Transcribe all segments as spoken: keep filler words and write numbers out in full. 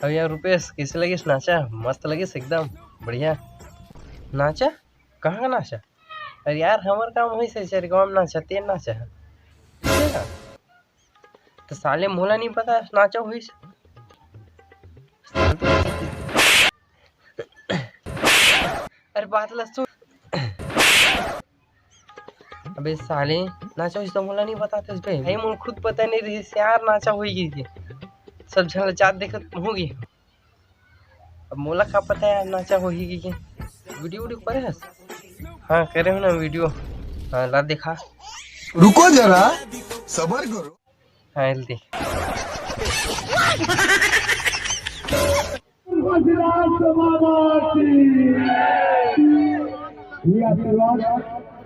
अब यार रुपेश, कइसे लगिस नाचा? मस्त लगिस एकदम बढ़िया। नाचा? कहाँ का नाचा? अरे यार, हमर काम होइस हे, चरगांव में नाचा, तें नाचा। ठीक हे? त साले मोला नहीं पता नाचा होइस। अरे बात ला सुन। अबे साले, नाचा होइस त मोला नहीं बतातेस बे। भाई, मोला खुद पता नहीं रहिस यार, नाचा होही कहिके। सब झन ला जात देखत होगे। अब मोला का पता यार, नाचा होही कहिके। वीडियो वीडियो करे हस? हाँ, करे हूँ ना वीडियो। हाँ, ला देखा। रुको जरा, सबर करो। हाँ, एल दे। ये आशीर्वाद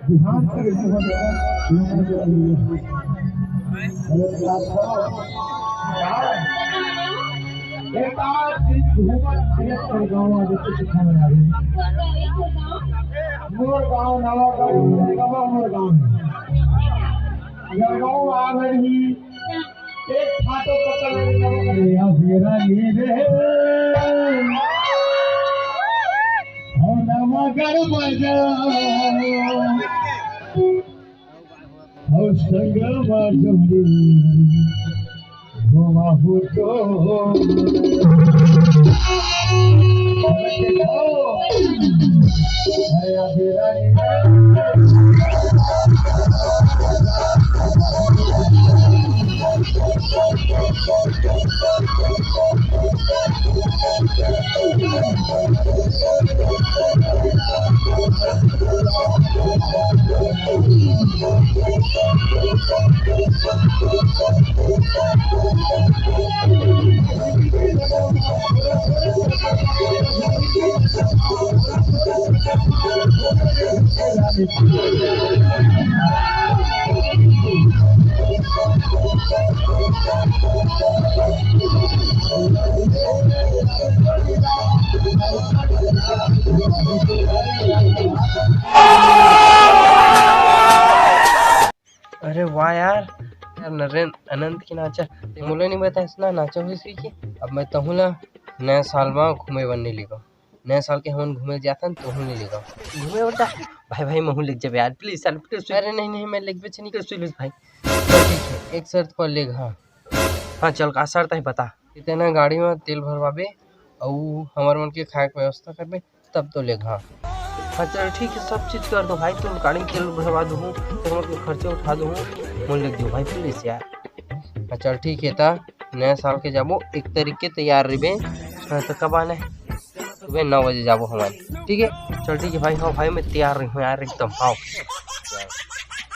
बिहार से नहीं होने का। हेलो, क्लास करो। एक आध दिन घूमत फिरत कर गाँव आ जाते दिखाने आ रहे। मोर गाँव नवागढ़, नवा मोर गाँव है। जलगांव आ गई, एक फाटो पकड़ ले, या मेरा नीरे। हो नवागढ़ बजा, हो संगमा जोड़ी, हो बाबू तो। अरे वाह यार, यार नरेंद्र अनंत के नाचा, ते मोला नहीं बताइस ना नाचा होइस कहिके। अब मैं तहूँ ला नया साल में घूमे बर नहीं लेगो। नया साल के हमन घूमे जाथन, तहूँ नहीं लेगो। घूमे बर जा भाई, भाई महूँ लेग जाबे यार, please यार, please। अरे नहीं नहीं, मैं लेगबे नहीं कर, please भाई। तो ठीक है, एक शर्त पर लेग। हाँ हाँ, चल, का शर्त है बता। इतना गाड़ी में तेल भरवाबे, अउ हमर मन के खाए के व्यवस्था करबे, तब तो लेग। हाँ हाँ, चल ठीक है, सब चीज कर दो भाई, तुम गाड़ी में तेल भरवा दूँ, तुम के खर्चे उठा दूँ, मोला लेग दो भाई please यार। हाँ चल ठीक है, ता नया साल के जाबो, एक तारीख के तैयार रहिबे। हाँ, तो कब आना है? सुबह नौ बजे जाबो हमन, ठीक है? चल ठीक है भाई। हाँ भाई, मैं तैयार रही हूँ यार एकदम। हाँ।